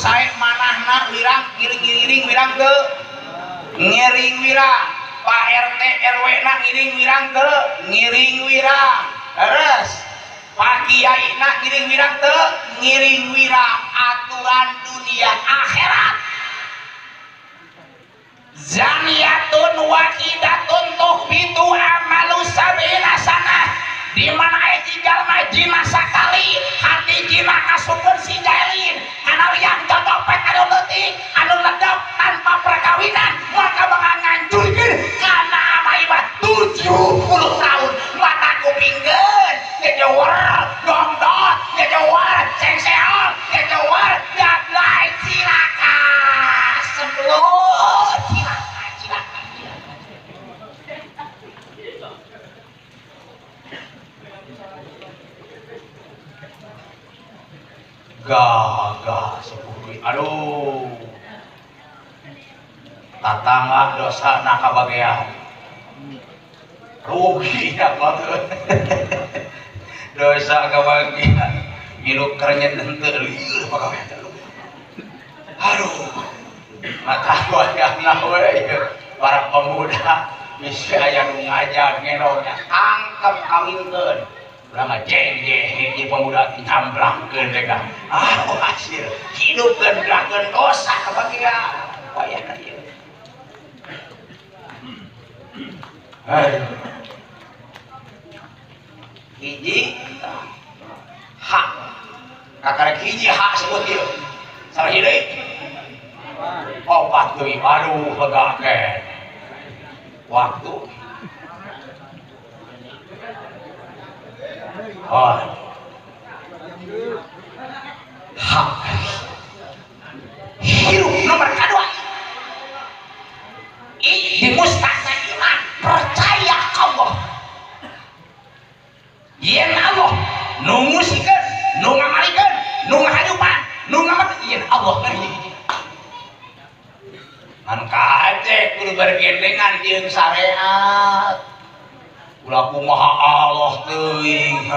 Sae manahna wirang ngiring-ngiring wirang teu ngiring wirang. Pak RT RW na ngiring wirang teu ngiring wirang. Terus Pak Kiai na ngiring wirang teu ngiring wirang. Aturan dunia akhirat. Zaniyatun wahidatun tuhbitu amalu sab'ina sanah. Di mana aya jalma jina sakali hati jina kasupkeun si jailin kana liang cocopet anu leutik anu ledep tanpa perkawinan maka bakal ngancurkeun kana amal ibadah 70 tahun. Mata kupingkeun ngejewar gongdot ngejewar cengseol ngejewar gaglai cilaka sebelum cilaka cilaka. Gagah sepuluh, aduh, tatangga dosa nakabagean, rugi ya kolot, dosa kabagian, ngilup kerenyen henteu lieur pagawean teh. Aduh, mata wayahna we para pemuda bisi aya nu ngajak ngelongnya tangkep kawinkeun. Urang mah jeng-jeng ieu pemuda nyamblangkeun teh ka. Ah, hasil hidupkeun gerakeun dosa kabagian wayahna ieu. Aduh. Hiji hak. Kakarek hiji hak sebut ieu. Salah hiji deui. Opat deui. Aduh, lega keneh. Waktu. Oh. Hak. Hirup nomor kedua. Di mustahna iman percaya Allah. Yen Allah nu ngusikeun, nu ngamalikeun, nu ngahajupan, nu ngamat yen Allah ngahiji-hiji. Ngan kacek kudu bergendengan jeung syariat. Ulah kumaha Allah teuing.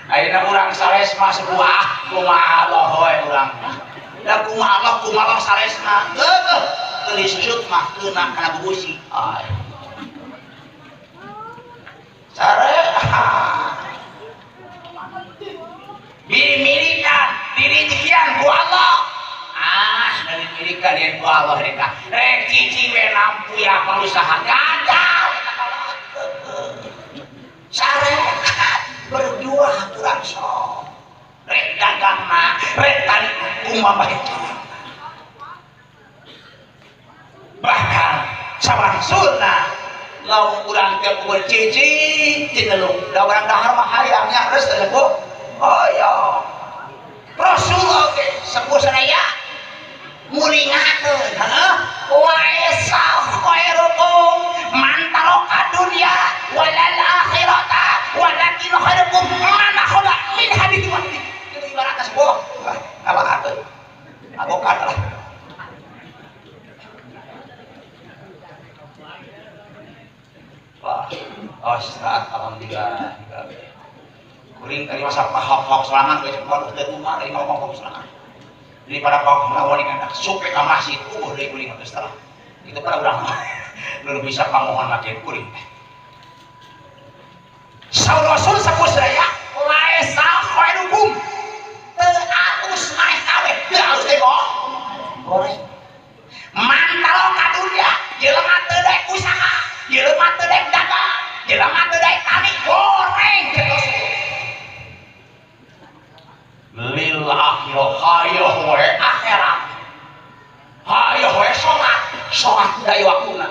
Ayeuna urang saresma sebuah kumaha Allah we urang. Da kumaha Allah kumaha Allah saresma. Heuh, teu disusut mah keuna kana bubusi. Ay. Syariat. Dimilikan, dirijian ku Allah. Ah, dimilikan yen ku Allah rek. Rek cicing we nampu ya pengusaha gagal. Syariat berjuang kurang sok rek dagang mah rek tani kumaha bae bahkan sawangsulna lamun urang teh kubur cicing tinelung da urang dahar mah hayangnya geus teh sepuh hoyong Rasulullah ge sepuh sadaya mulingakeun heuh waesa khairukum man taraka dunya walal akhirata walakin khairukum man akhadha min hadits wahdi. Itu ibarat sepuh kalau atuh abokat lah. Wah, oh, alhamdulillah. Kuring tadi masa pahok-pahok serangan ge cepat teu kumaha tadi ngomong serangan. Jadi pada pahok melawan anak supe ka masjid deui kuring geus terang. Itu pada urang nu bisa pamohon make kuring teh. Saur Rasul sapu sadaya laesa khairukum teu alus maneh kabeh teu alus teh goreng. Mantalo ka dunya jelema teu daek usaha, jelema teu daek dagang, jelema teu daek tani goreng cek Rasul. Lil akhirah hayoh we akhirat. Hayoh we salat, salat da waktuna.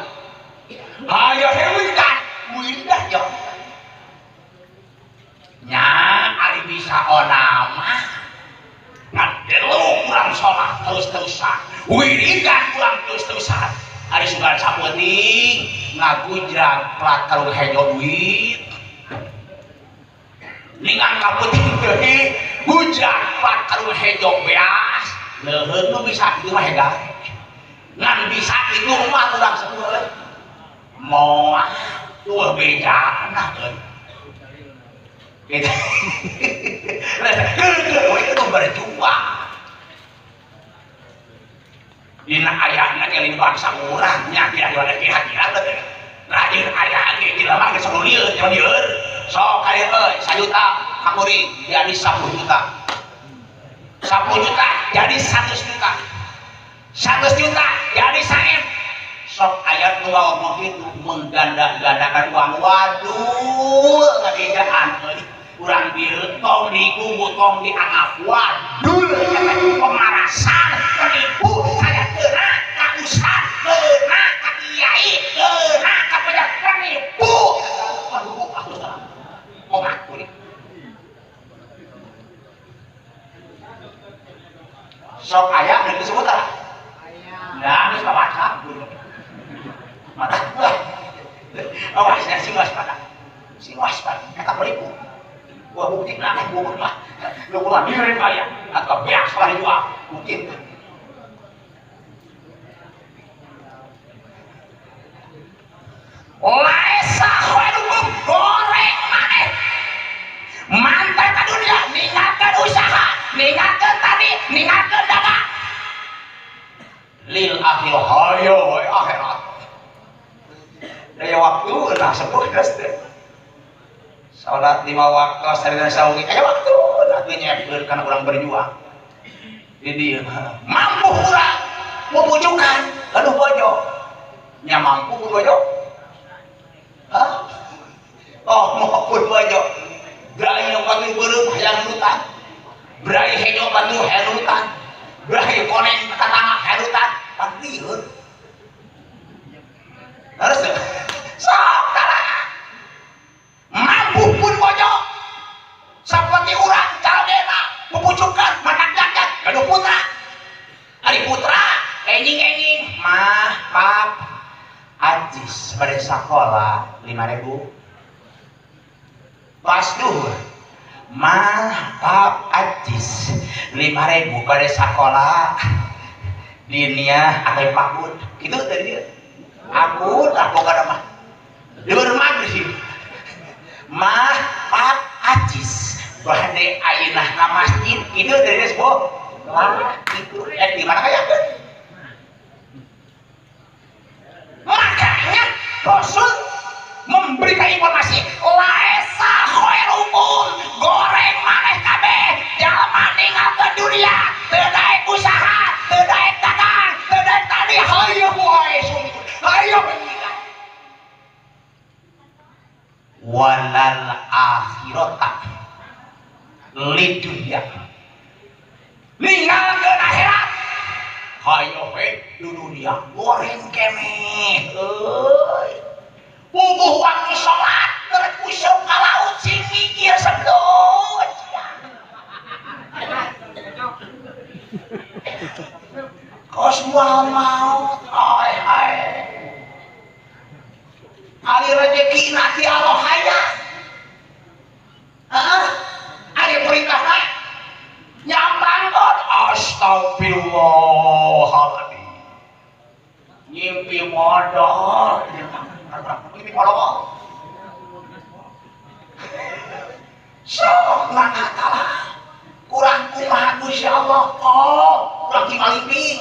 Hayoh we wiridan, wiridan yo. Nya ari bisa ona mah ngan delu urang salat terus-terusan, wiridan urang terus-terusan. Ari sugan sapenting ngagujrang plat karung hejo duit. Ningang kaputing deui gujrang plat karung hejo beas. Leuheung nu bisa kitu mah hegar. Ngan bisa kitu mah urang sepuh euy. Moal tuh bejana euy. Gitu. Itu berjuang. Dina ayana ge lain bangsa urang nya di aya kira-kira teh. Rajin aya ge jelema geus lieur jelema lieur. Sok kali euy 1 juta ka kuring jadi 10 juta. 10 juta jadi 100 juta. 100 juta jadi 1 M. Sok ayat nu ngomong kitu mengganda-gandakan uang. Waduh ngabejaan euy. Urang dieu tong digungu tong dianggap waduh eta pemarasan penipu saya kena ka ustad kena ka kiai kena ka pejabat penipu. Aduh aku mau ngaku nih. Sok aya nu disebut tah? Aya. Nah, geus kabaca. Mata. Awas ya sing waspada. Sing waspada eta penipu. Gua bukti lah, gua lah. Lu gua mikirin kaya atau beak salah jual. Mungkin. Laisa khairukum goreng maneh. Mantai ka dunia, ninggalkeun usaha, ninggalkeun tadi, ninggalkeun dagang. Lil akhir hayo akhirat. Daya waktu lah sepuh geus teh. Salat 5 waktu sareng sawengi aya waktu atuh nyepeun kana urang berjuang. Di dieu mampu urang mubujukan aduh bojo. Nya mampu pun bojo? Hah? Oh, mau pun bojo. Brai nu batu beureum hayang nutan. Brai hejo batu hayang nutan. Brai koneng tatangga hayang nutan. Pan lieur. Harus teu? Sok tara. Mampu pun bojo. Seperti urang calgena memujukan matak jagat gaduh putra. Ari putra enjing-enjing mah pap ajis bade sakola 5.000. Pas duhur mah pap ajis 5.000 bade sakola diniah atau pakut kitu tadi dia. Aku lah pokokna mah. Leur maghrib mah pap ajis bade ayeuna ka masjid kitu tadi geus lah itu di mana kayakeun. Makanya Rasul memberikan informasi laisa khairukum goreng maneh kabeh jalma ninggalkeun dunia teu daek usaha teu daek dagang teu daek tani hayu wae sungguh hayu penyikan walal akhirata lidunya ninggalkeun akhirat hayu we dunia goreng keneh euy. Puguh waktu sholat terkusuk ka laut sing mikir sebelum kos moal maut ai ai ari rezeki na ti Allah hayang heeh ari perintahna nyambangkeun astagfirullahaladzim nyimpi modal nyimpi modal sok ngakatalah kurang kumaha Gusti Allah kok kurang cimaliping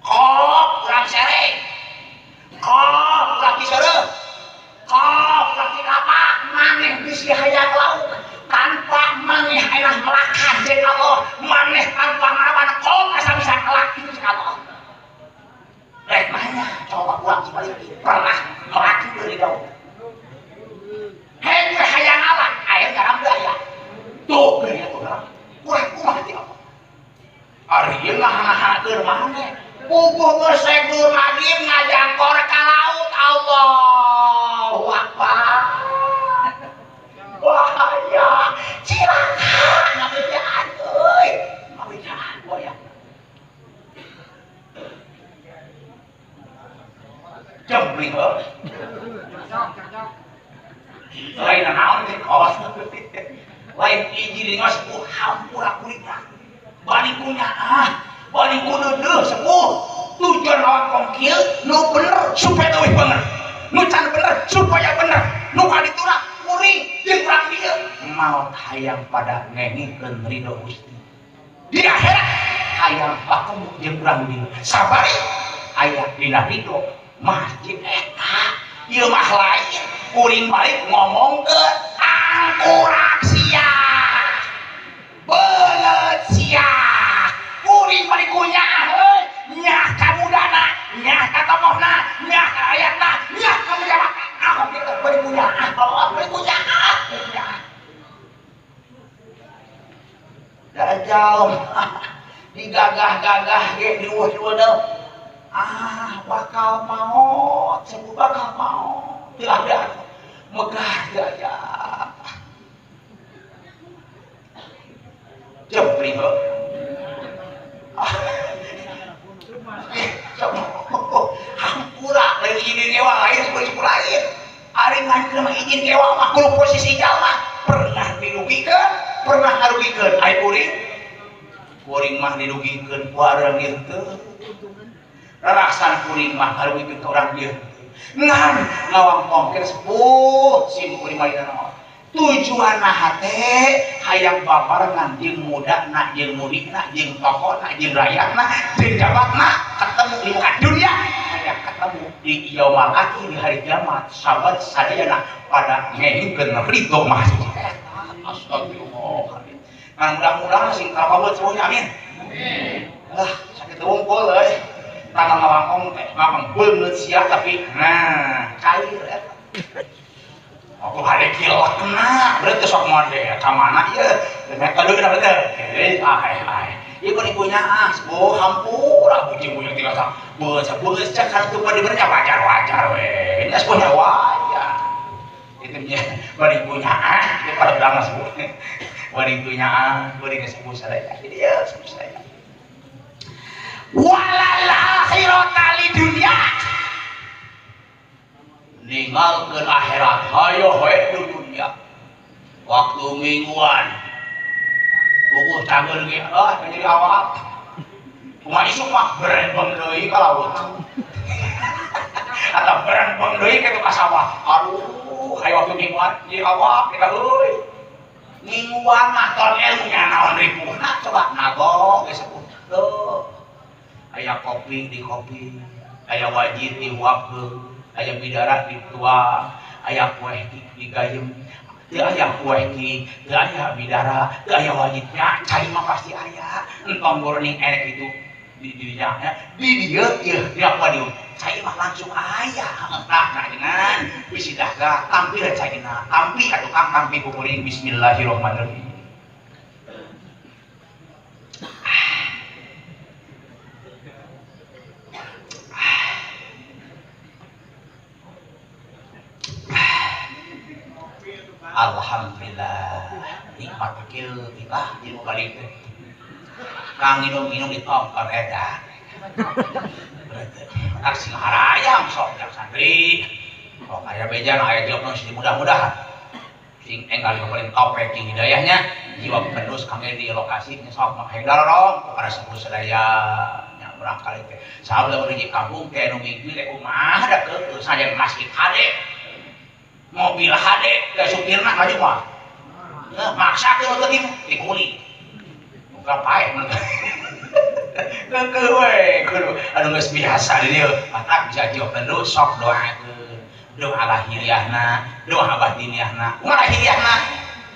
kok kurang sereng kok kurang kiseureuh kok kurang cilapa maneh bisi hayang lauk tanpa maneh enak melakan jeung Allah maneh tanpa ngalaman kok asa bisa ngelak itu jeung Allah rek nanya coba kurang cimaliping pernah melaki deui daun heng hayang alam air garam daya tuh geunya tuh kurang kumaha ti Allah ari ieu ngahahakeun maneh puguh geus rek maghrib ngajangkor ka laut Allahu Akbar bahaya cilaka ngabejaan euy ngabejaan boya jembling heuh lain naon teh kos lain hiji geus hampura kulitna balik ku nyaah balik ku deudeuh sepuh tujuan lawan kong kieu nu bener supaya leuwih bener nu can bener supaya bener nu kadituna kuring jeung urang dieu maot hayang pada ngengikeun ridho Gusti di akhirat Hayang ketemu jeung urang dieu sabari aya dina ridho masjid eta ieu mah lain kuring balik ngomongkeun angkurak sia belet sia kuring balik kunyah euy nyah ka mudana nyah ka tokohna nyah ka ayatna nyah ka pejabatna ah kitu balik kunyah ah balik kunyah ah jauh digagah-gagah ge diuh-uh ah bakal maot sebu bakal maot teu ada megah teu aya jepri heuh hampura lain izin kewa lain sepuluh lain ari ngajukeun mah izin kewa mah kudu posisi jalma pernah dirugikeun pernah ngarugikeun ai kuring kuring mah dirugikeun ku urang ieu teu rarasan kuring mah ngarugikeun ka urang ieu ngan ngawangkongkeun sepuh sim kuring mah dina naon tujuanna hate hayang babarengan jeung mudana jeung mudina jeung tokohna jeung rakyatna jeung jabatna ketemu di muka dunia hayang ketemu di yaumal akhir di hari kiamat sahabat sadayana pada ngehingkeun ridho masjid astagfirullah. Ngan mudah-mudahan sing kalabet semuanya amin. Lah sakit wungkul euy. Tangan ngawangkong teh ngawang beungeut sia tapi nah cair eta. Aku hade kilak kena berarti sok mode ka mana ieu metodena berarti ah ah. Ieu kuring punya ah oh hampura bujing-bujing tinggal sa. Beungeut beungeut cek kana teu diberi wajar-wajar we. Geus punya wajar. Itu nya bari punya ah ieu pada bilang sepuh. Bari punya ah bari sepuh sadaya. Jadi ya sepuh sadaya. Walal akhirata li dunya. Ninggalkeun akhirat hayo we di dunya. Waktu mingguan bukuh cageun ge ah jadi awak. Kumaha isuk mah berembeng deui ka laut. Atau berembeng deui kitu ka sawah. Aduh, hayo waktu mingguan jadi awak kita euy. Mingguan mah ton ilmunya naon ripuhna coba nagok geus sepuh. Tuh. Aya kopi di kopi, aya wajib di huapkeun, aya bidara di tuang, aya kue di gayem, teu aya kue ki, teu aya bidara, teu aya wajibnya, cai mah pasti aya. Entong goreng erek itu di dirinya, di dieu ieu di podium, cai mah langsung aya. Tah dengan bisi daga tampil caina, tampi atuh kang tampi ku kuring bismillahirrahmanirrahim. Alhamdulillah nikmat kecil kita di balik teh kang minum-minum di tongkol eta aksi harayang sok jak santri sok aya beja aya jawab nu mudah-mudahan sing enggal paling topek jeung hidayahnya jiwa penerus kangge di lokasi sok mah hayang darorong kepada sepuh sadaya nya barangkali teh saha lamun di kampung teh nu minggu teh kumaha da keukeut saja masjid hade mobil hade da supirna maju mah maksa ke teu dikuli muka pae mun keukeuh we kudu anu geus biasa di dieu matak bisa jiwa penerus sok doakeun doa lahiriahna doa batiniahna kumaha lahiriahna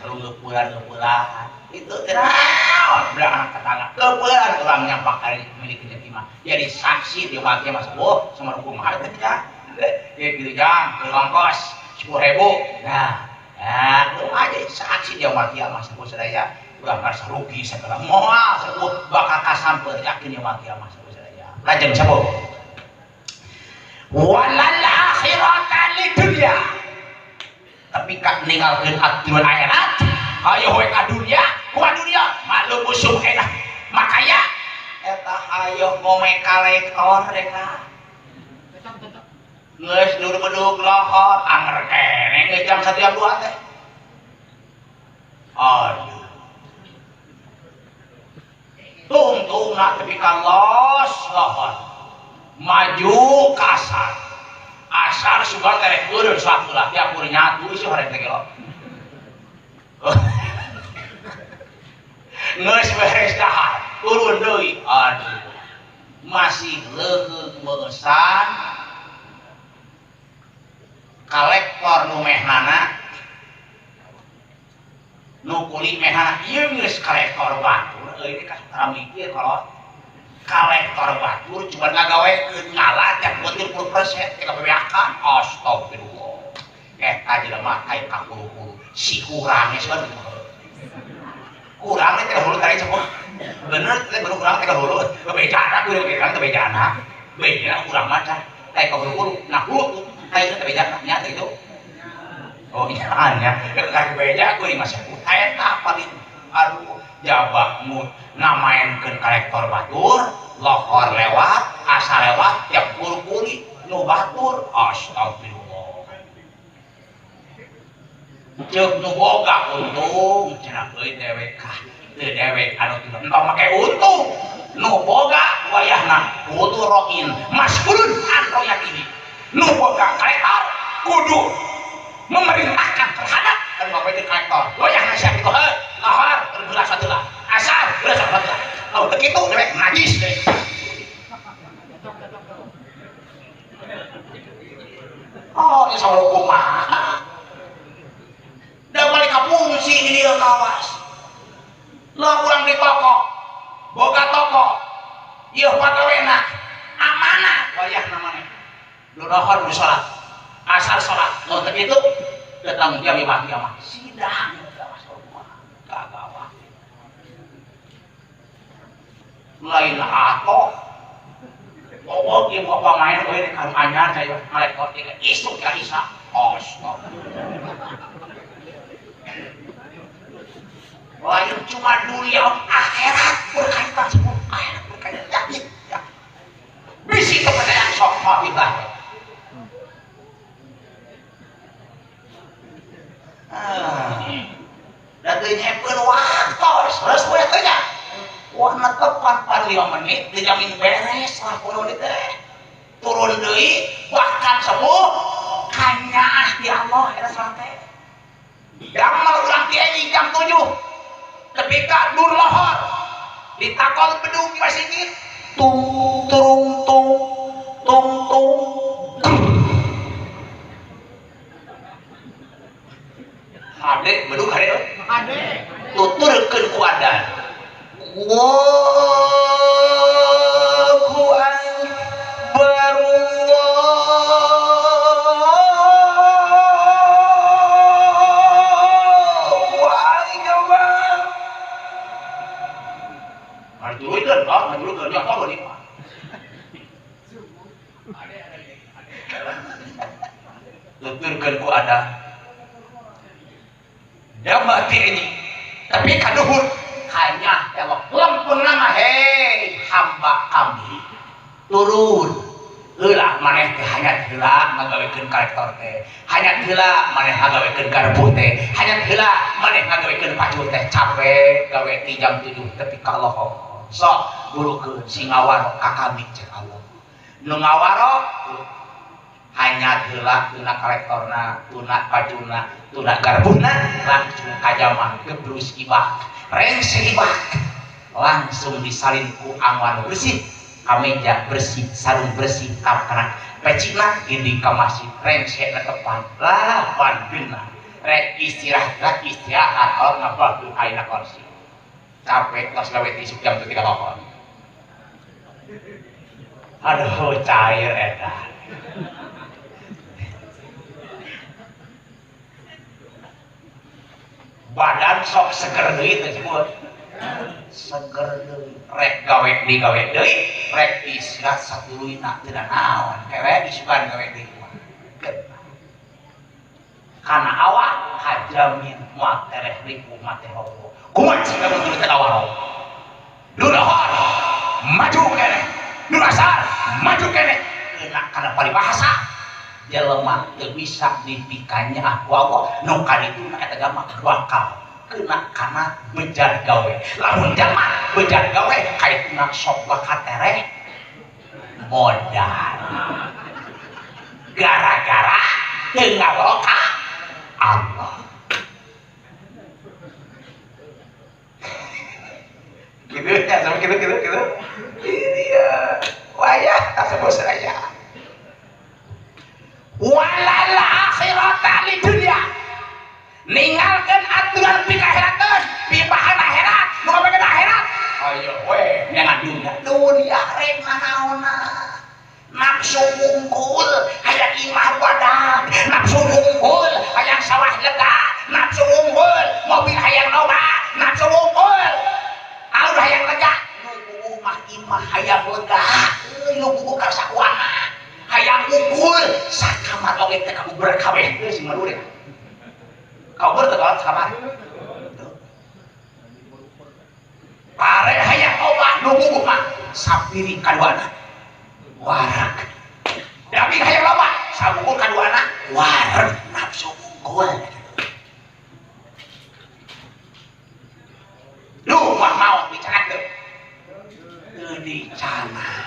lu ngeupulan-ngeupulan itu teh naon belah anak tetangga keupulan urang nyampak ari milik rezeki mah jadi saksi di wakil mah sepuh sama kumaha teh ya gitu jang ke ongkos 10.000 nah nah lu aja saksi dia mati kiamat sepuh sadaya ulah ngarasa rugi segala moal sepuh bakal kasamper yakin yaumul kiamat sepuh sadaya lajeng sepuh walal akhirata li dunya tapi kak ninggalkeun aturan akhirat hayo we ka dunya kumaha dunya maklum musuh enak makaya eta hayo ngomekalektor reka geus nur bedug lohor anger keneh geus jam 1 jam 2 teh. Aduh. Tungtungna tepi ka los lohor. Maju ka asar. Asar sugan teh rek eureun sakulah tiap kuring nyatu isi horeng teh gelo. Geus beres dahar, turun deui. Aduh masih leuheung meusan kolektor nu mehnana nu kuli mehnana ieu geus kolektor batur euy ka tara mikir kolot kolektor batur cuma ngagawekeun ngalah tiap 30% teh kabebeakan astagfirullah eta jelema teh ka hulu-hulu si kurang geus kurang teh hulu teh cepot bener teh baru kurang teh hulu bejana kudu kurang teh bejana bejana kurang mah teh ka hulu nah hulu teh teh bejana nya teh itu oh iya nya ka beja kuring mah eta paling aduh jabakmu ngamaenkeun kolektor batur lohor lewat asa lewat tiap kuli nu batur astagfirullah ceuk nu boga untung cenah euy dewek kah teu dewek anu entong make untung nu boga wayahna kudu roin maskulun an royatini nu boga kolektor kudu memerintahkan terhadap kan bapak itu kolektor wayahna siap itu heuh lohor belas satulah asar belas satulah oh begitu dewek najis deh. Oh ini sama kumaha da balik ka fungsi di dieu kawas lah urang di toko boga toko ieu pagawena amanah wayahna maneh nu lohor nu salat asar salat nu teu kitu teu tanggung jawab kiamat sidang kagawah lain atoh oh ieu bapak main euy ka anyar saya malekot ieu isuk ka isa astagfirullah lain cuma dunia akhirat berkaitan semua akhirat berkaitan yakin ya. Bisi kepercayaan sok billah da teu nyepeun waktos terus we teh nya wah netepan 45 menit dijamin beres lah kudu teh turun deui bahkan sepuh kanyaah di Allah eta salat teh damel urang ti enjing jam 7 ketika dur lohor ditakol bedung di masjid tung turung tung tung tung hade bedung hade hade tuturkeun ku adan Allahu akbar Allahu akbar ngajulukeun oh ngajulukeun ya apa nih tuturkeun ku adan damati ini tapi kaduhur hanya Allah lempun nama hei hamba kami turun heula maneh teh hanya heula ngagawekeun kolektor teh hanya heula maneh ngagawekeun garpu teh hanya heula maneh ngagawekeun pacul teh capek gawe ti jam 7 tepi ka Allah sok burukeun sing ngawaro ka kami cek Allah nu ngawaro hanya heula tuna kolektorna tuna paculna tuna garbuna langsung kajamah gebrus ibak rengse ibak langsung disalin ku angwan bersih kameja bersih sarung bersih kapkanak pecina gini ka masjid rengse netepan lawan geuna rek istirahat istirahat kalau ngabah ayeuna kursi capek tos gawe isuk jam 3 lohor aduh cair eta badan sok seger deui teh sebut seger deui rek gawe di gawe deui rek istirahat satuluyna teu naon kewe isukan gawe deui mah kana awak hajamin moal tereh ribu mate hobo kumaha cing lamun teu kawaro nu lohor maju keneh nu asar maju keneh kena kana paribahasa jelema teu bisa dipikanya ku Allah nu kadituna eta mah bakal kena kana bejar gawe lamun jalma bejar gawe kaituna sok bakal tereh modal gara-gara teu ngawaro ka Allah. Gitu ya sama gitu gitu gitu. Ini ya wayah tak sebut saya. Walal akhirata li dunya. Ninggalkeun aturan pikakhirateun, pibahan akhirat, nu ngabageun akhirat. Ayo we nyangan dunya. Dunya rek nanaonna. Nafsu wungkul hayang imah badag, nafsu wungkul hayang sawah lega, nafsu wungkul mobil hayang loba, nafsu wungkul alur hayang lega, nu bubuh mah imah hayang lega, euy nu bubuh karsakuana hayang wungkul sakamar oge teh kabuber kabeh teu sing madure. Kabur teu kawan sakamar. Pare hayang loba nu bubuh mah sapiring kaduana warak. Daging hayang loba sabukul kaduana warak, nafsu wungkul. Lu mah maot dicanak teu? Teu dicanak.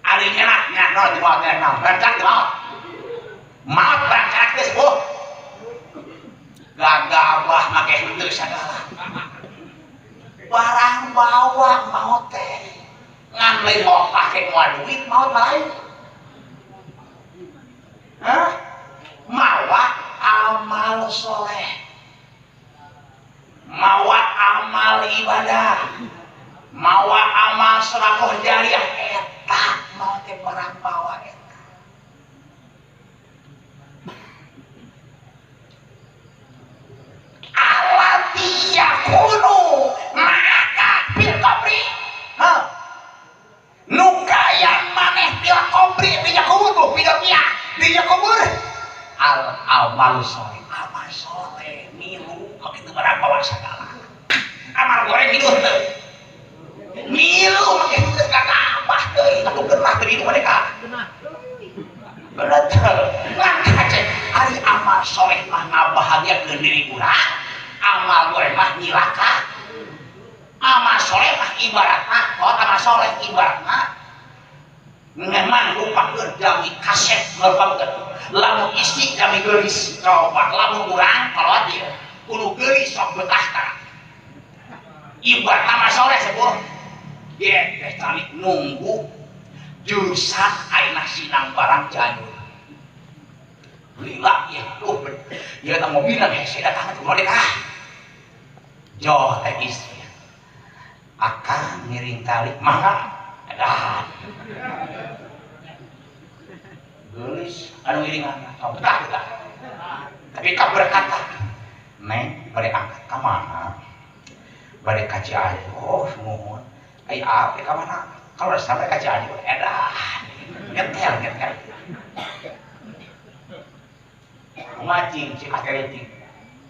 Ari nyenak nya nol di maot nyenak naon? Rancak di maot. Maot rancak geus boh. Gagabah make henteu sagala. Barang bawa maot teh. Ngan lain mau pake moal duit maot mah lain. Hah? Mawa amal soleh, mawa amal ibadah, mawa amal sedekah jariah eta maot teh barang bawa eta. Alati yakunu maka fil qabri. Hah? Nu kaya maneh fil qabri di kubur tuh fil dunya di kubur al amal soleh, amal soleh milu kitu barang bawa sagala. Amal goreng milu teu milu make teu kagabah deui atuh geunah teu milu mereka. Betul. Ngan kace ari amal soleh mah ngabahagiakeun diri urang, amal goreng mah nyilaka. Amal soleh mah ibaratna, kalau amal soleh ibaratna ngeman lupakeun jami kaset ngelupakeun. Lamun istri jami geulis coba lamun urang kalau dia kudu geulis sok betah tah. Ibarat amal soleh sepuh. Ye teh calik nunggu jurusan ayeuna sinang barang Cianjur. Lila ya tuh ya tah mobilna hese datang teh modek ah. Joh teh istri. Akang ngiring tali mangga edan. Geulis anu ngiringan betah betah. Tapi ka berkata, "Neng, bade angkat ka mana?" Bade ka Cianjur, muhun. Ai ape ka mana? Kalau sampai ka Cianjur edan. Nyetel nyetel. Ngacing si katereting.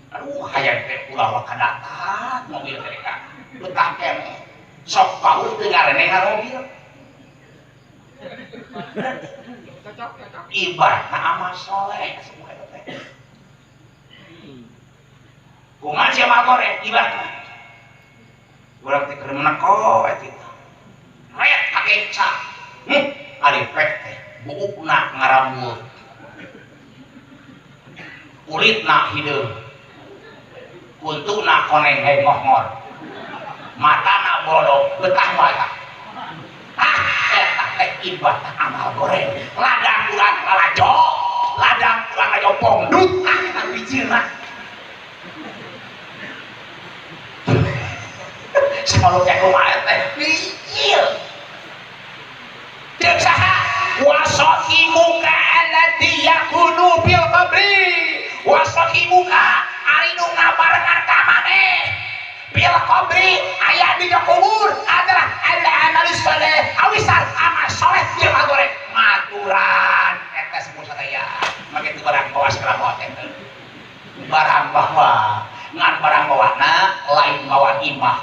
Aduh hayang teh ulah waka datang mobil teh ka. Betah keneh. Sok paur teu ngarenengan mobil. Ibaratna amal soleh semua eta teh. Kumaha sia amal goreng ibaratna. Urang teh keur meneko eta. Ret ka kenca. Ari pek teh buukna ngarambut. Kulitna hideung. Kuntuna koneng hengongor. Matana bodoh betah wae. Ah, eta teh ibadah amal goreng. Ladang urang lalajo, ladang urang lalajo pongdut ah eta bijilna. Salu teh kumaha teh bijil. Ceuk saha? Wasahibuka allati yakunu fil qabri. Wasahibuka ari nu ngabarengan ka maneh. Bil qabri aya di kubur adalah al amal soleh awisar amal soleh jeung goreng maturan eta sebut sadaya make teu barang bawa segala maot eta barang bawa ngan barang bawana lain bawa imah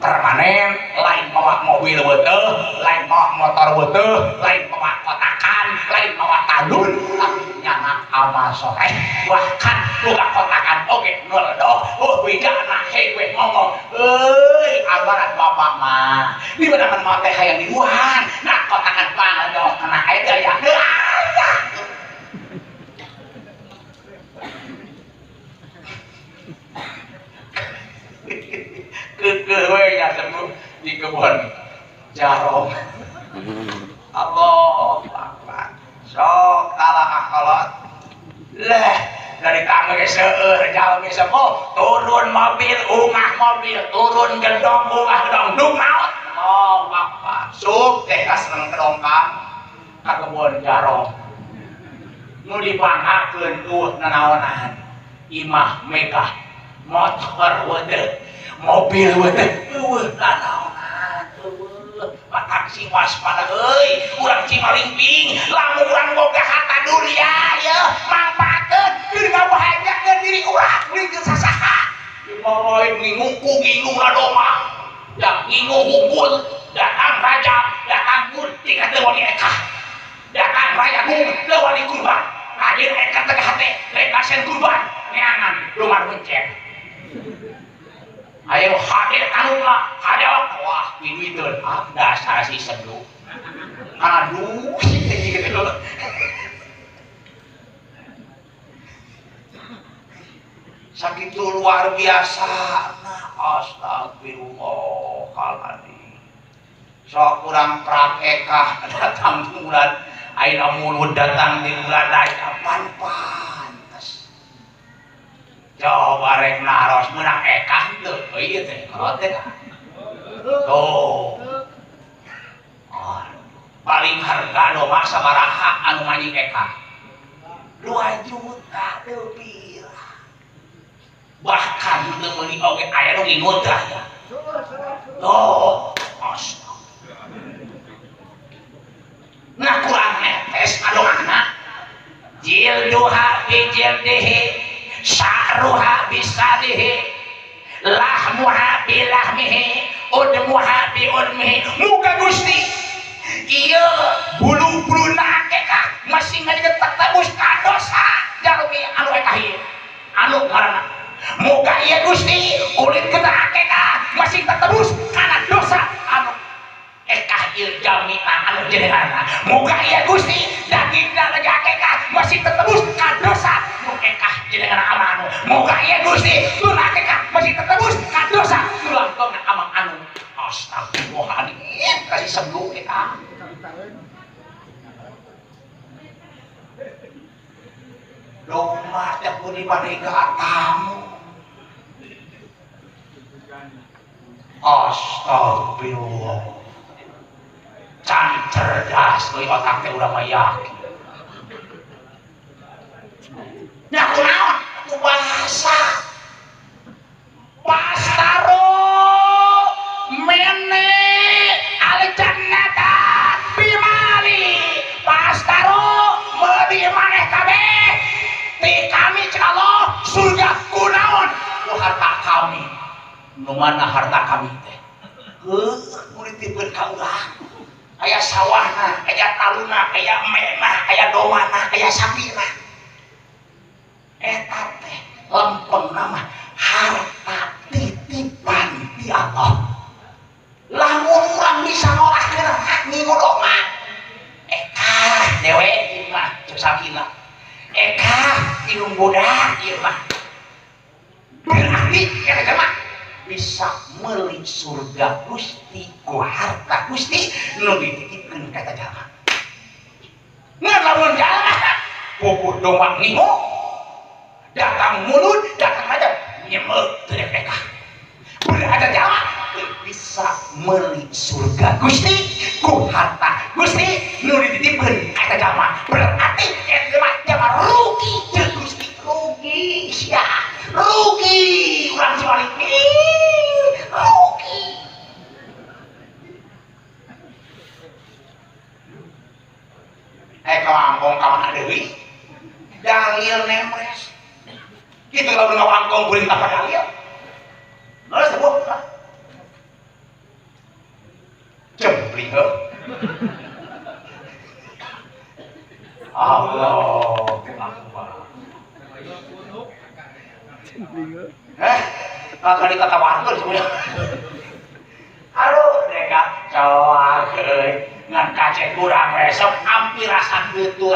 permanen, lain bawa mobil weteh, lain bawa motor weteh, lain bawa kotakan, lain bawa talun, tapi nyanak amal soleh bahkan buka kotakan oge noldoh oh wijana hewe ngomong euy amaran bapak mah di mana mana teh hayang diuan nah kotakan pangaldoh kana aya ya teu aya. Keukeuh we nya sebelum di kebun jarong. Allah Akbar. Sok kalah kolot. Lah dari tangga seueur jalmi sepuh turun mobil ungah mobil turun gedong ungah gedong dung maot. Oh Akbar. Sup teh kaseneng kedongkang ka kebon jarong. Nu dipanghakeun tuh nanaonan. Imah megah, motor weudeuh, mobil weudeuh, eueuh nanaonan eueuh. Matak sing waspada euy, urang Cimalingping lamun urang boga harta dunia yeuh mangpaatkeun keur ngabahagiakeun diri urang leukeun sasaha. Dimoroy ngingu ngingu domba. Da ngingu hungkul, datang raja, datang gun tingkat teu wani ekah. Datang raya gung teu wani kurban. Hadir ekah teh hate rek kasen kurban neangan lumar mencet. Ayo hadir tanungna, hadir wah piduiteun ah dasar si sedu. Aduh gitu. Sakitu luar biasa. Nah, astagfirullahaladzim. Sok kurang prak ekah datang di bulan ayeuna mulut datang di bulan lain pantes. Coba rek naros meunang ekah teu ieu teh kolot teh. Tuh. Paling harga domba sabaraha anu manjing ekah? 2 juta lebih. Bahkan teu meuli oge aya nu ngingut tah ya. Tuh, astaga. Nah kurang netes adohana. Jilduha bi jildihi, sya'ruha bi sarihi, lahmuha bi lahmihi, udmuha bi udmihi. Muga Gusti ieu bulu-buluna akekah masih ngajeget tebus ka dosa jalmi anu ekah ieu anu ngaranna. Muga ieu Gusti kulit kita akekah masih tetebus kana dosa anu ekah ieu jalmi anu jenenganna. Muga ieu Gusti dagingna lagi akekah masih tetebus ka dosa nu ekah jenenganna amang anu. Muga ieu Gusti tun akekah masih tetebus ka dosa nu langkongna amang anu. Astagfirullahaladzim kasih sebelum ekah. Domba teh kudu dibarega tamu. Astagfirullah. Can cerdas euy otak teh urang mah yakin. Nya kunaon atuh bahasa. Pastaro mene al jannata bimali. Pastaro meuli maneh kabeh ti kami cek Allah surga kunaon ku harta kami. Nu mana harta kami teh? Heuh, dititipkeun ka urang. Aya sawahna, aya taluna, aya emena, aya domana, aya sapina. Eta teh lempengna mah harta titipan ti Allah. Lamun urang bisa ngolahkeun ngingu domba. Ekah dewe ieu mah cek sapina. Ekah indung budak ieu mah. Berarti eta mah bisa meuli surga Gusti ku harta Gusti nu dititipkeun ka eta jalma. Ngan lamun jalma pupuh domba ngingu datang mulut datang aja nyemeuk teu rek ekah. Berada jalma teu bisa meuli surga Gusti ku harta Gusti nu dititipkeun ka eta jalma. Berarti eta mah jalma rugi teu Gusti, rugi sia. Rugi urang Cimalingping, rugi. Kawangkong ka mana deui? Dalil nemres. Kitu lamun ngawangkong kuring tanpa dalil. Leres teh buah. Jempling heuh. Allah Akbar. Kali tatawarkeun sebenarnya. Aduh, deka coak euy. Ngan kacek kurang resep hampir rasa teu teu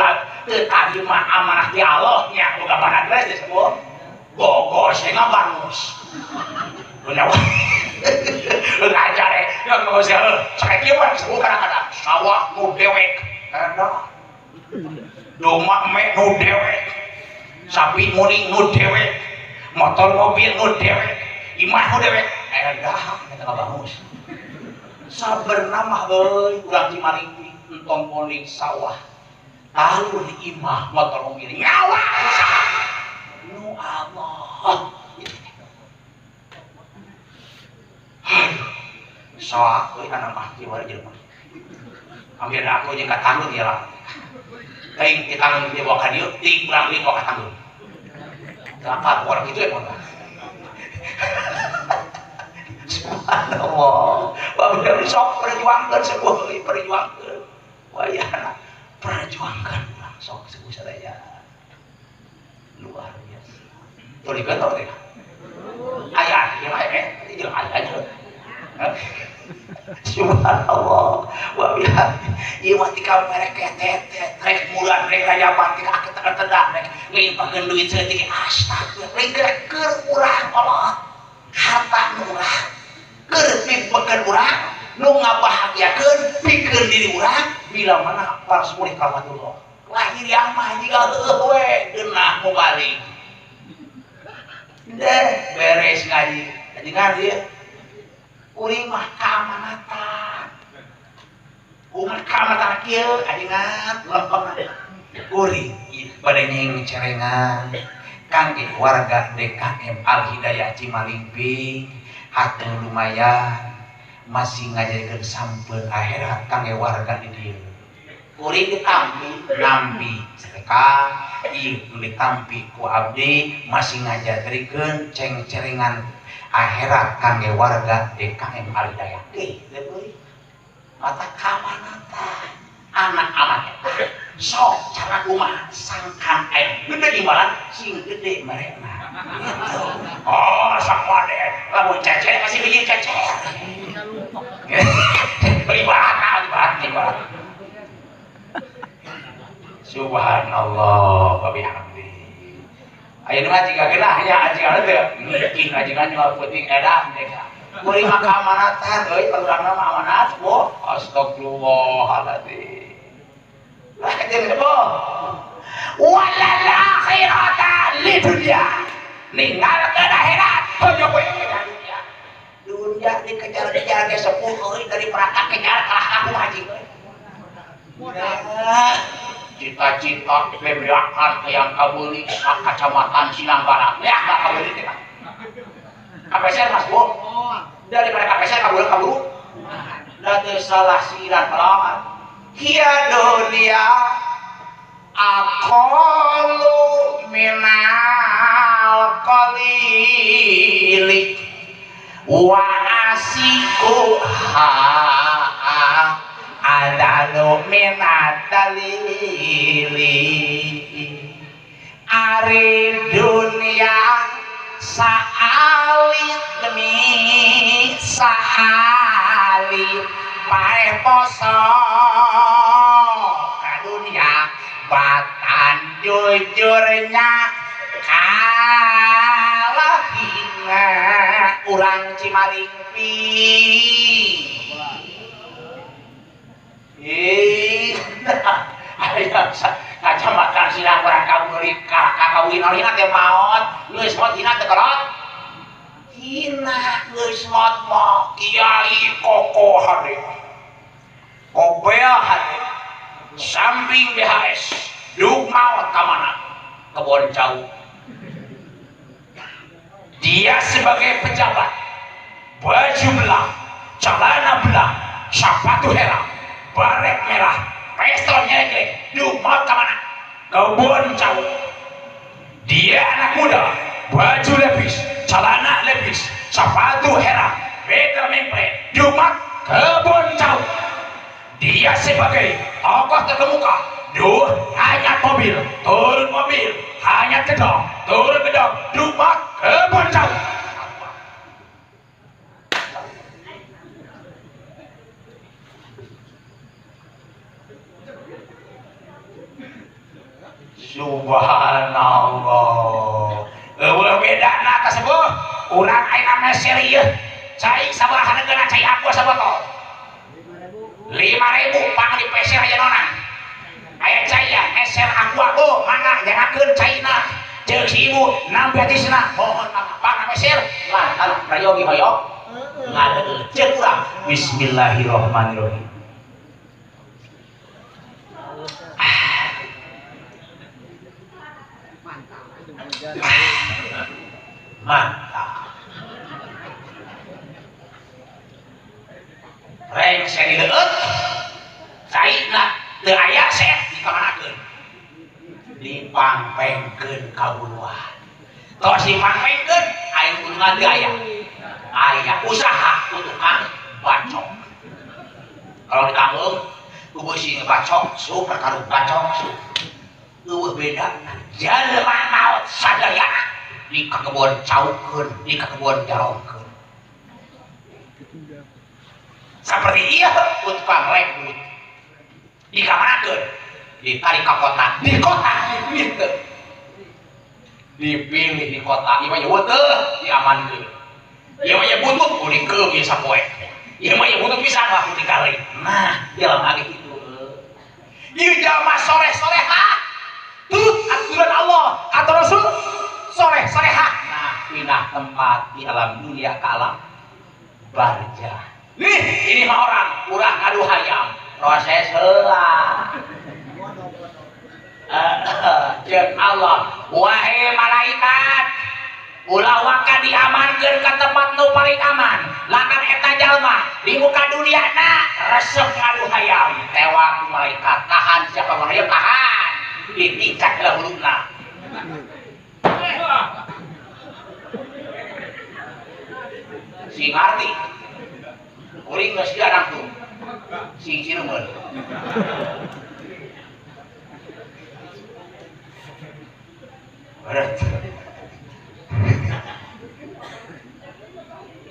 tarima amanah ti Allah nya boga badan geus disebut. Gogos teh ngabangus. Nyawa. Ngajar eh nggak usah sakit kieu mah sepuh kadang-kadang sawah nu dewek enak domba me nu dewek sapi muning nu dewek motor mobil nu dewek imah nu dewek edah eta ngabangus saberna mah euy urang Cimalingping entong muning sawah alur imah motor mobil nyawa usaha nu Allah. Aduh, soak euy anak mah kieu wae jelema. Ambil aku jeung ka tanggung ieu lah. Teuing ti tanggung dibawa ka dieu, teuing urang deui bawa ka tanggung. Teu apa urang kitu ya mah. Subhanallah. Bapak sok perjuangkeun sepuh euy perjuangkeun. Wayahna perjuangkan urang sok sepuh sadaya. Luar biasa. Tuluy tau teh. Ayah, ieu mah eh, ieu ayah aja. Subhanallah. Wa bihamdi. Ieu mah tika mereka teh rek mulan rek rajaban tika tedak rek ngeumpakeun duit saeutik astagfirullah. Rek keur urang Allah. Harta nu urang keur pikeun urang nu ngabahagiakeun pikeun diri urang bila mana paras mulih rahmatullah. Lahir mah jiga heueuh we geunah mubalik. Deh beres ngaji. Ngaji ieu. Kuring mah kaamanatan. Umat kaamanatan kieu ajengan lempeng kuring bade nying cerengan kangge warga DKM Al Hidayah Cimalingping hate lumayan masih ngajarkeun sampeun akhirat kangge warga di dieu. Kuring ditampi nampi sedekah ieu ditampi ku abdi masih ngajarkeun ceng-cerengan akhirat kangge warga DKM Al Hidayah. Teh deui mata kamanatan anak amat eta sok cara kumaha sangkan air gede imbalan sing gede mereka gitu. Oh sakuade lamun cecer masih biji cecer ibarat ibarat. Subhanallah wa bihamdi. Ayeuna mah jiga geunah nya ajengan teh ngeuking ajengan jual peuting edan teh. Kuring mah kaamanatan euy perurangna mah amanat bu. Astagfirullahaladzim. Lah jeung apa? Walal akhirata li dunya. Ninggalkeun akhirat hoyong we kejar dunya. Dunya dikejar-kejar ge sepuh euy dari peraka kejar kalah ka kumaha haji euy. Cita-cita bebeakan hayang kabeuli sa kacamatan Sinangbarang. Ya kabeuli teh. KPSR Mas Bu. Daripada KPSR kaburu-kaburu. Da teu salah siran palawan. Hiya dunia aqallu minal qalili wa asiku ha adalu minat dalili. Ari dunia saalit demi saalit pae poso ka dunia batan jujurnya kalah hina urang Cimalingping. Kacamata silang urang kabeuli kakawin hina teh maot geus maot hina teh kolot hina geus maot mah kiai kokoh hade kobel hade samping BHS duk maot ka mana kebon cau. Dia sebagai pejabat baju belang celana belang sepatu herang baret merah pistol nyelek duk maot ka mana kebon cau. Dia anak muda baju lepis celana lepis sepatu herang betel memple duk maot kebon cau. Dia sebagai tokoh terkemuka duh hanya mobil turun mobil hanya gedong turun gedong duk maot kebon cau. Subhanallah. Eueuh bedana ka sepuh urang ayeuna meser ieu Cai sabaraha hargana cai aqua sabotol? 5.000 pang di peser aya nonang. Aya cai ya meser aqua oh mangga jangakeun caina. Ceuk si ibu nampi atisna mohon mangga pang meser lantaran prayogi hoyong ngadeul ceuk urang bismillahirrahmanirrahim. Mantap. Reng saya dileueut caina teu aya set dikamanakeun dipangpengkeun ka buluan tos dipangpengkeun aya gunungan teu aya aya usaha ku tukang bacok kalau ditanggung ku beusi bacok sup perkara bacok sup eueuh beda jalma maot sadayana di kakebon caukeun di kakebon jarongkeun seperti iya tukang rekut dikamanakeun ditarik ke kota di kota dipilih teu dipilih di kota ieu mah eueuh teu diamankeun ieu mah butut kudu ieu sapoe ieu mah butut pisan lah kudu dikali nah jelema ge kitu ieu jalma soleh-solehah turut aturan Allah atau Rasul soleh-solehah nah pindah tempat di alam dunia ke alam barzah. Nih, ini mah orang kurang ngadu hayam, proses heula. Jeung Allah, wahai malaikat, ulah waka diamankeun ka tempat nu paling aman. Lantaran eta jalma di muka duniana resep ngadu hayam, tewak ku malaikat, tahan siapa mah hayam tahan, ditingkat heula huluna. Si ngarti. Kuring geus sia nangtung. Sing cireungeun. Berat.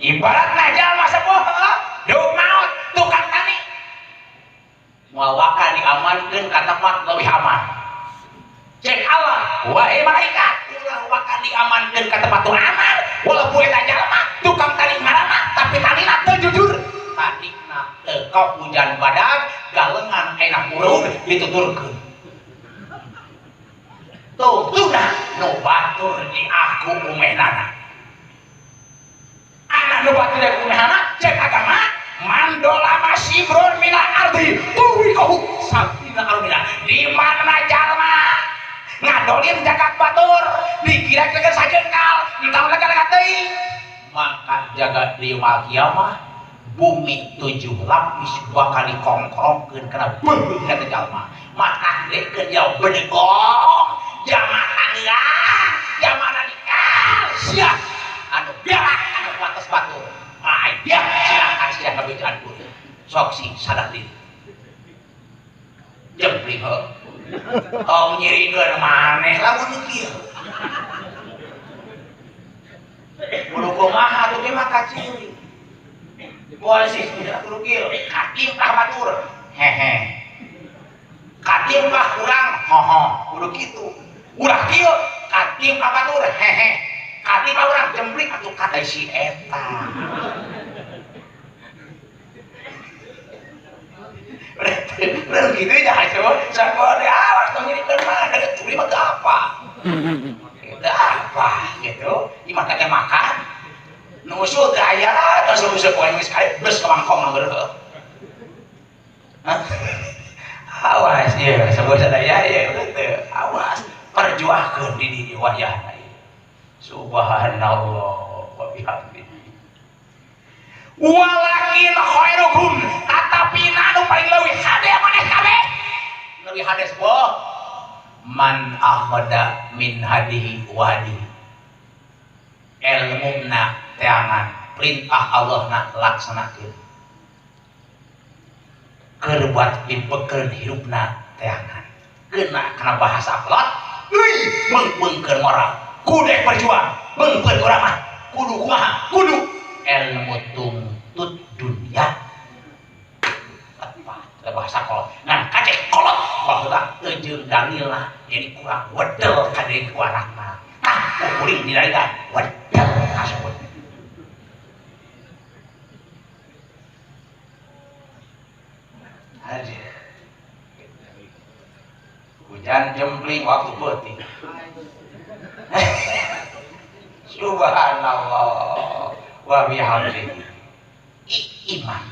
Ibaratna jalma sepuh deuk maot tukang tani. Moal waka diamankeun ka tempat leuwih aman. Cek Allah, wahai malaikat, ulah waka diamankeun ka tempat nu aman, walaupun eta jalma tukang tani marana tapi tanina teu jujur. Tadina teu hujan badag galengan enak urung dituturkeun. Tungtuna nu batur di aku umehnana. Anak nu batur di aku umehnana cek agama mandola masibron minal ardi tuwikohu sabina armina. Di mana jalma ngadolim jagat batur dikira-kira sajengkal ditambah teuing mangka jagat di yaumul kiamah bumi 7 lapis bakal dikongkrongkeun kana beubeung eta jalma maka dekeun jauh bedegong jamaah tanian jamaah radikal sia anu berak anu batas batur aya silakan sia kabejaan kudu sok sing sadar diri jempling heuh tong nyirikeun maneh lamun nu kieu kudu kumaha atuh teh mah kaciri polisi tidak kudu kieu katimpah batur hehe katimpah urang hoho kudu kitu ulah kieu katimpah batur hehe katimpah urang jemplik atuh kata si eta bener gitu ya coba sakoe awas tong nyirikeun mah da curi mah teu apa teu apa gitu ieu mah teh makan nusul teu aya terus usul poe geus kali bes ka mangkong mah beureum. Awas ieu sebut sadaya ieu teu awas perjuangkeun di diri wayahna ieu. Subhanallah wa bihamdihi. Walakin khairukum tatapi anu paling leuwih hade maneh kabeh. Leuwih hade sepuh man akhada min hadihi wa hadihi. Ilmuna teangan perintah Allah na laksanakeun keur buat dibekeun hirupna teangan kena kana bahasa kolot euy meungpeungkeun moral kudu berjuang meungpeun urang mah kudu kumaha kudu ilmu tuntut dunia tepat bahasa kolot ngan kacek kolot baheula teu jeung dalilna jadi kurang wedel ka deui ku anakna tah kuring didalilan wedel kasebut. Aduh. Hujan jempling waktu peuting. Subhanallah wa bihamdihi. Iman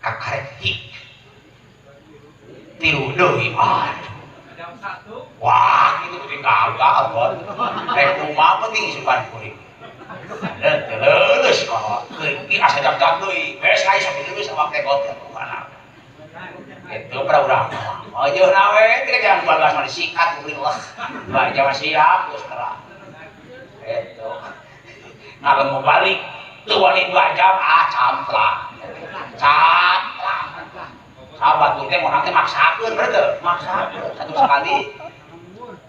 kakarek hik. Tilu deui aduh. Wah, itu penting gagal kok. Rek kumaha penting isukan kuring. Teu leuleus kok. Ki asa jam-jam deui. Beres ai sampe leuleus awak teh got kumaha. Itu pada urang. Oh, jeuh nawe teh jam 12 mah disikat kuring lah. Dua jam siap geus terang. Itu. Ngalem mau balik teu wani 2 jam ah camplang. Camplang. Sahabat tuh teh mau nanti maksakeun berarti maksakeun satu sekali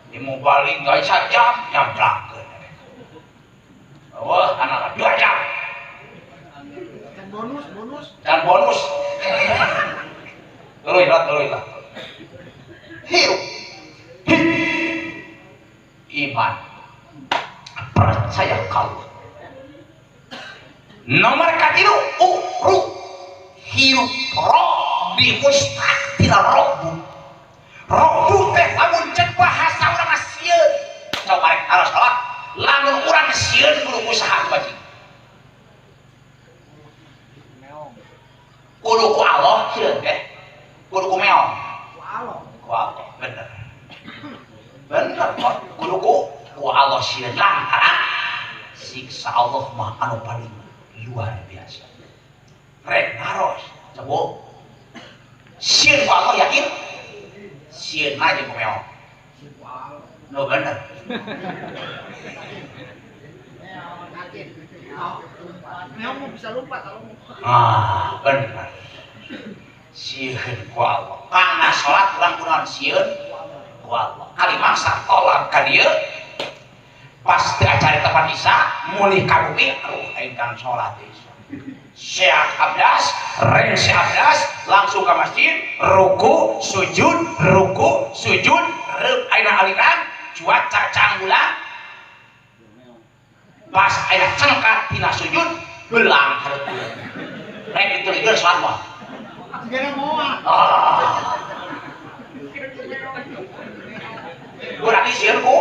di mau balik nggak bisa jam nyamplangkeun. Wah, anak 2 jam. Dan bonus, bonus. Dan bonus. Tuluy lah, tuluy lah. Hirup. Iman. Percaya kau. Nomor katilu uru hirup roh di mustaqil robu. Robu teh lamun cek bahasa urang sieun. Coba rek harus salat, lamun urang sieun kudu usaha wajib. Kudu ku Allah sieun teh. Kudu ku meong. Ku Allah. Ku Allah, bener. Bener kok. Kudu ku Allah sieun lantaran siksa Allah mah anu paling luar biasa. Rek naros, coba. Sieun ku Allah yakin? Sieun aja ku meong. No bener. Meong mau bisa lompat kalau mau. Ah, bener. Sieun ku Allah. Karena salat urang kunaon sieun ku Allah. Kali mangsa tolak ka dieu pas teu acara tempat isya mulih ka bumi aduh aing kan salat isya. Syekh Abdas, reng Syekh Abdas langsung ke masjid, ruku, sujud, reup ayeuna aliran, cuaca canggulan. Pas ayeuna cengkat tina sujud, belang hareup. Rek ditulikeun salat mah. Sigana moal. Ah. Urang sieun ku.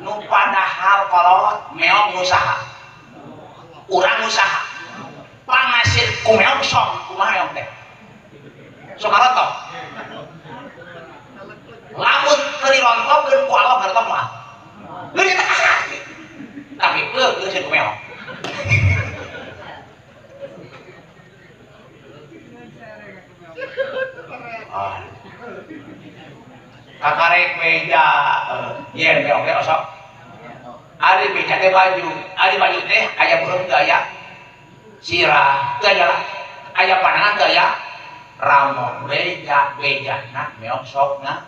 Nu padahal kolot meong usaha. Urang usaha. Pangasir ku meong sok kumaha meong teh. Sok karontok. Lamun teu dirontokkeun ku Allah ngarontok mah. Geuning teh kasar. Tapi leuh sieun ku meong. Ah. Kakarek meja yen meong teh osok. Ari meja teh baju, ari baju teh aya beureum teu aya sirah, teu aya aya panangan teu aya ramon beja bejana meong sokna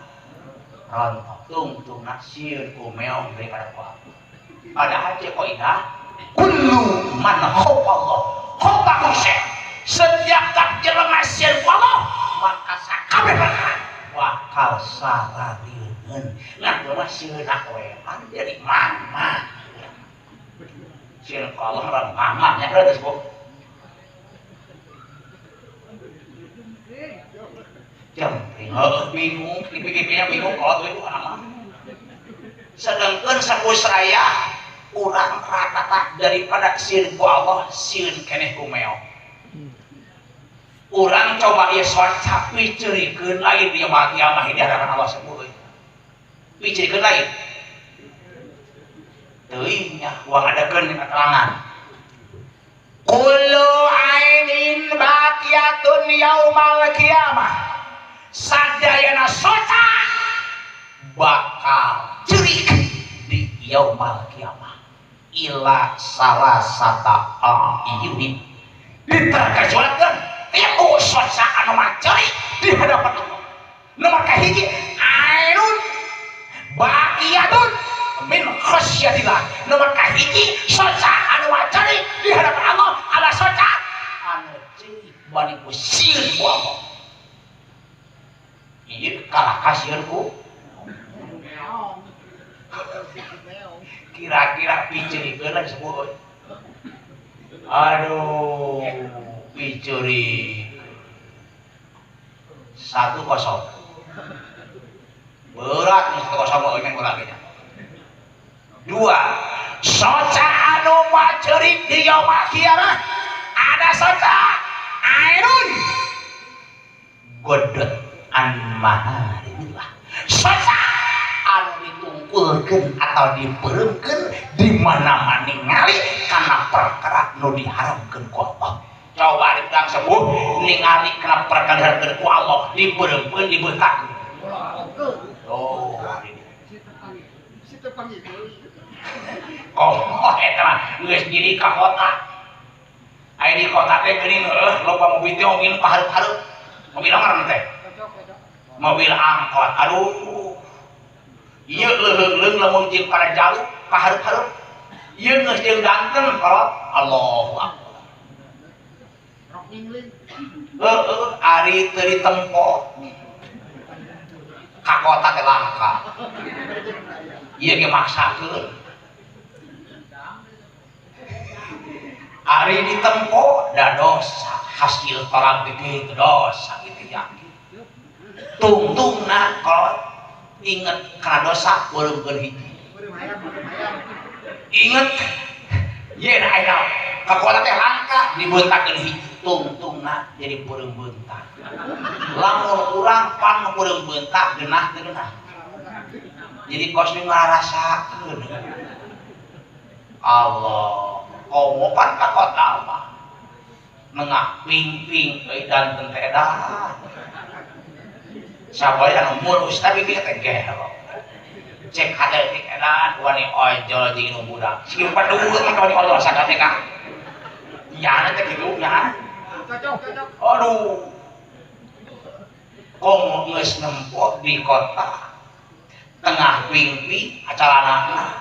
rontok tungtungna sieun ku meong daripada ku Allah. Padahal cek kaidah kullu man khawfa Allah khawfa kursi. Setiap tak jelema sieun ku Allah maka sakabeh perkara bakal sararieun. Nah, mah sieun we jadi mama. Sieun ku Allah orang mama nya geus Bu. Jempling heuh bingung, dipikir-pikirnya bingung kalau tuh itu anak mah. Sedangkan sakus raya urang rata-rata daripada sieun ku Allah sieun keneh ku meong. Urang coba ieu salat piceurikeun lain di yaumul kiamah di hadapan Allah sepuluh. Piceurikeun lain. Teuing nya uang adakeun keterangan. Kullu ainin baqiyatun yaumal kiamah. Sadayana soca bakal ceurik di yaumal kiamah. Ila salah sata ayunin. Diterkecualikan tilu soca anu maceurik di hadapan Allah. Nomor kahiji ainun baqiyatun min khasyatillah. Nomor kahiji soca anu maceurik di hadapan Allah ala soca anu ceurik bari ku sieun ku Allah. Ieu kalah ka sieun ku meong. Kira-kira piceurikeun lah disebut. Aduh, piceuri. 1-0. Berat nih 1-0 mah euy bola ge nya. 2. Soca anu macerik di yaumul kiamah ada soca ainun godot an maharimillah. Soca anu ditungkulkeun atau dipeureukeun di mana-mana ningali kana perkara nu diharamkeun ku Allah. Coba di urang sepuh ningali kana perkara diharamkeun ku Allah dipeureukeun dibeutakeun. Oh, oh eta mah geus nyiri ka kota. Aya di kota teh geuning heuh loba mobil teh mobil pahareup-hareup. Mobil ngaranna teh? Mobil angkot. Aduh. Ieu leuheung-leuheung lamun jeung kana jaluk pahareup-hareup. Ieu geus jeung danten kolot. Allahu akbar. Rok nyingling. Heueuh ari teu ditempo. Ka kota teh langka. Ieu ge maksakeun. Ari ditempo da dosa, hasil tolak gede itu dosa gitu yakin. Tungtungna kalau inget kana dosa beureumkeun hiji. Inget yen aya ka kota teh langka dibeuntakeun hiji, tungtungna jadi beureum beuntak. Lamun urang pan beureum beuntak geunah teu geunah. Jadi kos nu ngarasakeun. Allah komo pan ka kota mah nengah ping-ping euy danten teh edan. Saboy anu mulus tapi bieu teh gelo. Cek hate teh edan wani ojol jeung nu budak. Sieun padul mah wani ojol sakate ka. Nyana teh kitu nya. Cocok cocok. Aduh. Komo geus nempo di kota. Tengah ping-ping acalanana.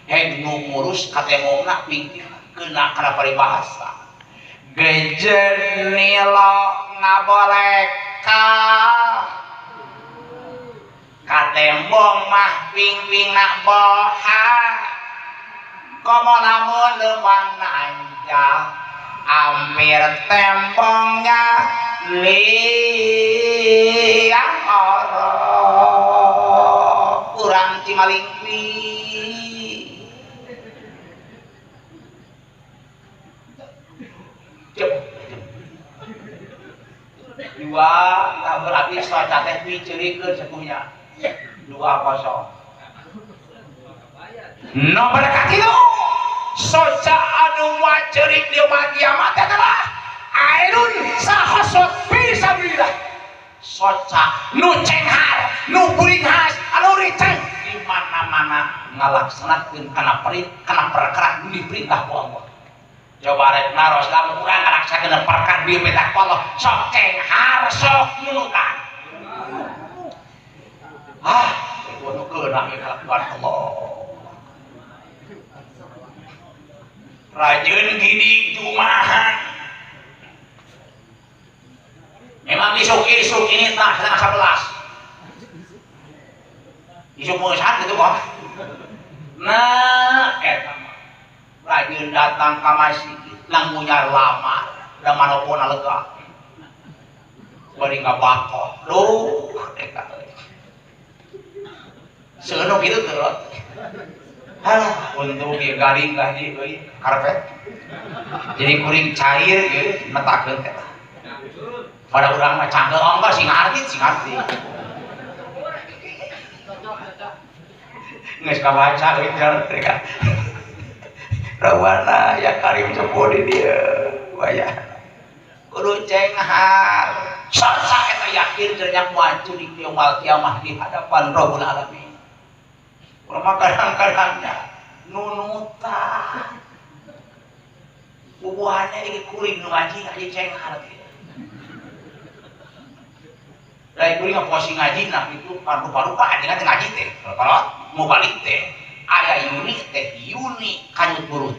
Heg nu ngurus katemongna ping-ping kena kana paribahasa. Gejen nilo ngabolek ka katembong mah ping-ping nak boha. Komo lamun leumpang nanjak ampir tembongnya liang orok urang Cimalingpi. Dua, tak berarti soca teh diceurikeun sepuhnya. 2-0. Nomor katilu, soca anu macerik di yaumul kiamat adalah ainun sahosot fisabilillah. Soca nu cenghar, nu buringhas, anu riceng di mana-mana ngalaksanakeun kana perintah kana perkara nu diperintah ku Allah. Coba rek naros lamun urang ngalaksanakeun perkara diperintah ku Allah, sok cenghar, sok nunutan. Ah, itu nu keuna kalakuan Allah. Rajin gini jumahan. Memang isuk-isuk ini tak 10:30. Isuk meusan gitu kok. Nah, eta mah rajin datang ka masjid langgunya lama da manopona lega. Bari ngabakok. Duh, eta euy. Seuneuk kitu teu. Halah, untung ieu garing lah ieu euy, karpet. Jadi kuring cair ieu metakeun teh. Pada urang mah cangkeul ongkoh sing ngarti, sing ngarti. Geus kabaca euy jar teh kan. Rawana ya karim cepu di dieu. Waya. Kudu cenghar. Sok eta yakin cenah moal curik yaumul kiamah di hadapan Rabbul Alamin. Urang mah kadang-kadangnya nunutan. Bubuhannya iki kuring nu ngaji ngaji cenghar kieu. Lain kuring ngaposi ngaji nah itu paru-paru ka anjeunna teh ngaji teh. Kalau mau balik teh aya Yuni teh Yuni kanyut burut.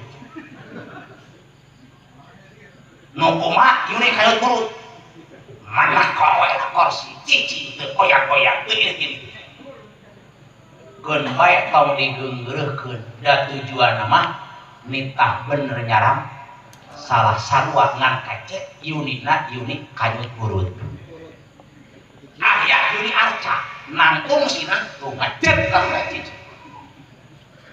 Nu kumaha Yuni kanyut burut. Mana kowe kursi cicing teu koyak-koyak teu gini. Keun bae tong digeunggeureuhkeun da tujuanna mah nitah bener nyaram salah sarua ngan kacek Yunina Yuni kanyut burut. Yuni Arca nangtung sina lungajet ka cici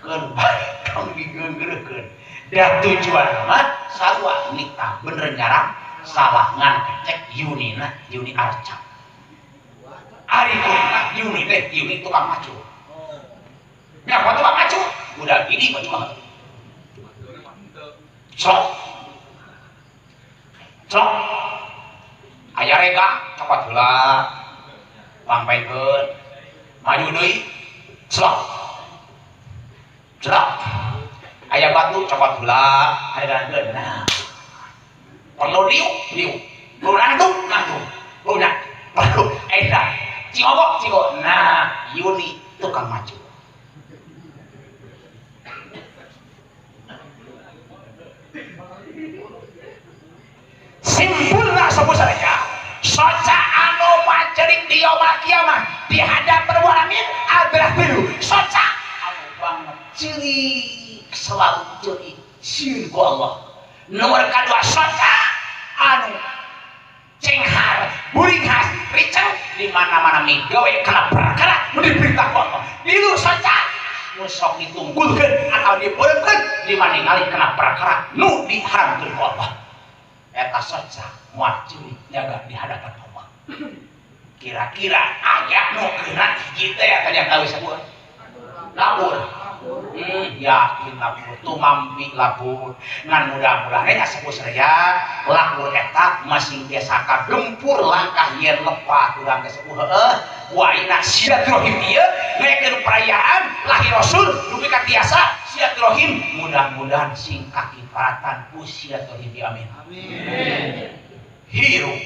keun bae tong digeunggeurkeun da tujuan mah sarua nitah bener nyaram salah ngan kecek Yunina Yuni Arca ari kuring mah Yuni teh Yuni tukang macu ngapa tukang macu udah gini kok cuma sok sok aya rega cokot heula pangpaikeun maju deui slok slok aya batu cokot heula aya nah perlu diuk diuk perlu nangtung nangtung perlu nak perlu eta cingogok cingogok nah Yuni tukang maju simpulna sepuh sadaya soca anu macerik di yaumul kiamah di hadapan alamin adalah biru soca anu banget cilik selalu cilik sieun ku Allah. Nomor kedua soca anu cenghar buringhas riceng di mana-mana migawe kana perkara nu diperintah ku Allah. Tilu soca nu sok ditunggulkeun atau dipeureukeun di mana ningali kana perkara nu diharamkeun ku Allah. Eta soca moal ceurik jaga di hadapan Allah. Kira-kira aya nu kena hiji teh tadi tahu sebuah lapur. Yakin lapur tumampi lapur ngan mudah-mudahan nya sepuh sadaya lapur eta masing biasa kagempur langkah yen lepat urang teh sepuh heueuh waina silaturahim ieu ngayakeun perayaan lahir Rasul dupi ka tiasa silaturahim mudah-mudahan sing kakiparatan ku silaturahim amin. Amin. Hirup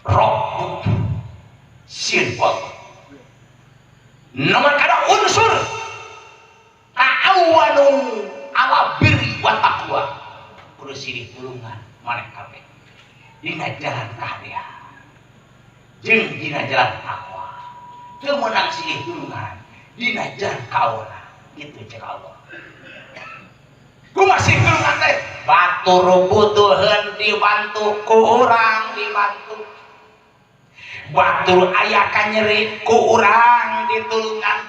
Rabbuk sieun ku nomor kada unsur ta'awanu ala birri wa taqwa kudu silih tulungan maneh kabeh dina jalan kahadean jeung dina jalan takwa teu meunang silih tulungan dina jalan kaona kitu cek Allah kumaha silih tulungan teh batur butuheun dibantu ku urang dibantu batur aya kanyeri ku urang ditulungan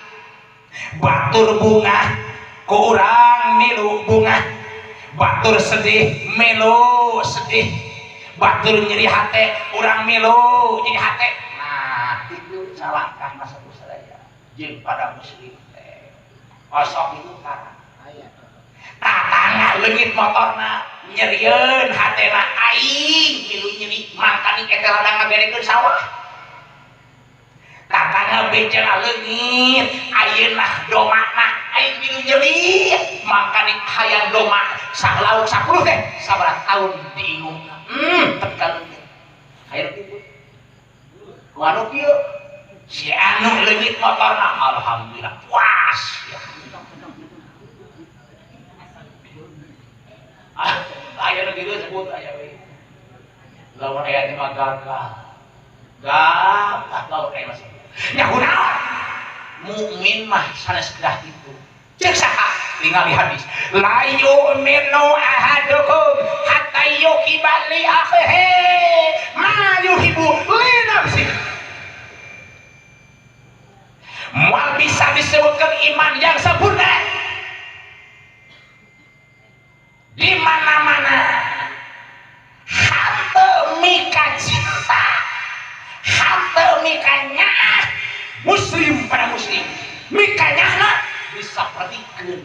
batur bunga ku urang milu bunga batur sedih milu sedih batur nyeri hate urang milu nyeri hate nah itu salahkah masa sadaya jeung pada muslim teh osok itu tara tatangga leungit motorna nyerieun hatena aing milu nyeri mangkani eta ladang ngaberekeun sawah tatangga becena leungit ayeuna domana aing milu nyeri mangkani hayang doma sak lauk 10 teh sabaraha taun diingungna tepi ka leungit aya kitu ku anu kieu si anu leungit motorna alhamdulillah puas ya. Aya nu kitu sebut aya we lamun aya teh mah gagal gagal lamun aya mah nya kunaon mukmin mah sanes kedah kitu cek saha ningali hadis la yu'minu ahadukum hatta yuhibba li akhihi ma yuhibbu li nafsihi moal bisa disebutkan iman yang sempurna di mana-mana hante mika cinta hante mika nyaah muslim pada muslim mika nyahna bisa pertikeun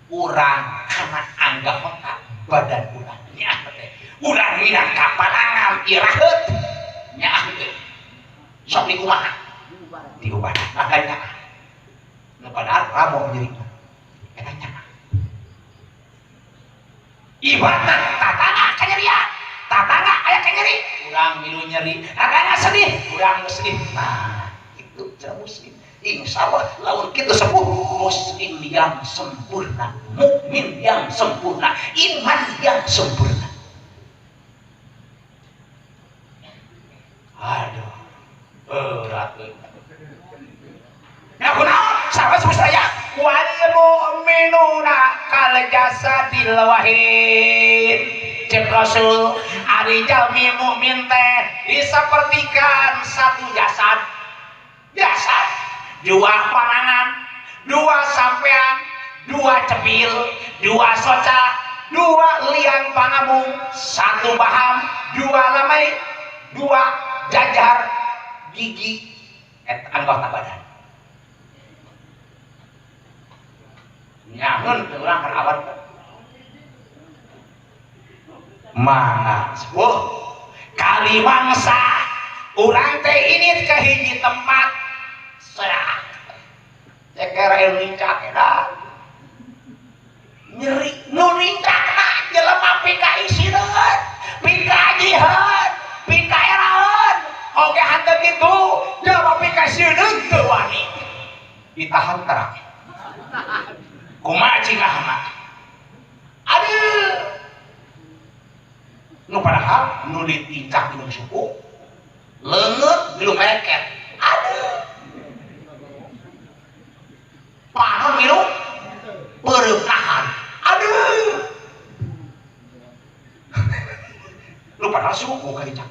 urang kana anggota badan urang nyaah teh urang minang kapalangan iraheut nyaah teh sok dikumaha diubah maka nyaah nu padahal ramo nyerina eta nyaah ibadah tatangga kanyerian tatangga aya kanyeri urang milu nyeri tatangga sedih urang sedih nah itu cara muslim insyaallah lamun kitu sepuh muslim yang sempurna mukmin yang sempurna iman yang sempurna aduh berat euy nya kunaon saha sepuh saya wal mu'minuna kal jasadil wahid cek Rasul Ari jalmi mukmin teh disapertikan satu jasad. Jasad dua panangan, dua sampean, dua cepil, dua soca, dua liang pangabung, satu baham, dua lamai, dua jajar gigi eta anggota badan. Nyaheun teu urang keur awan. Mangga sepuh kali mangsa urang teh ini ke hiji tempat serak ceker anu nincak eta nyeri nu nincakna jelema pika isineun pika ajiheun pika eraeun oge hanteu kitu jelema pika sineun teu wani ditahan terang kumaha cingahna aduh nu padahal nu ditincak minum suku leungeut minum meket aduh panon minum beureum nahan aduh nu padahal suku kadincak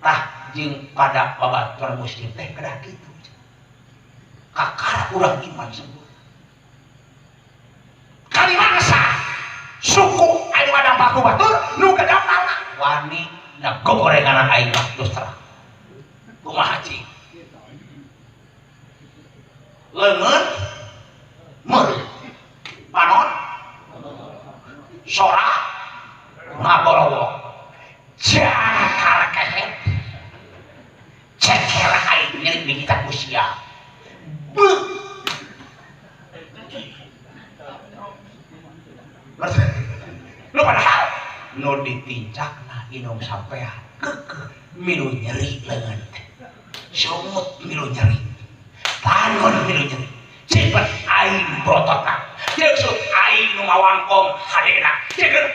tah jeung pada babaturan muslim teh kedah kitu kakara urang iman sempurna kali mangsa suku anu ngadang paku batur nu gadamana wani na gogorengan aing mah terus terang kumaha cing leungeun meureuh panon sora ngagorowok jangkar kehet ceker aing nyerik digitak usia beuh. Nu padahal nu ditincakna inum sampean keukeuh milu nyeri leungeun teh sungut milu nyeri panon milu nyeri cipet aing brototna jeung sut aing nu mawangkong hadena jeung aing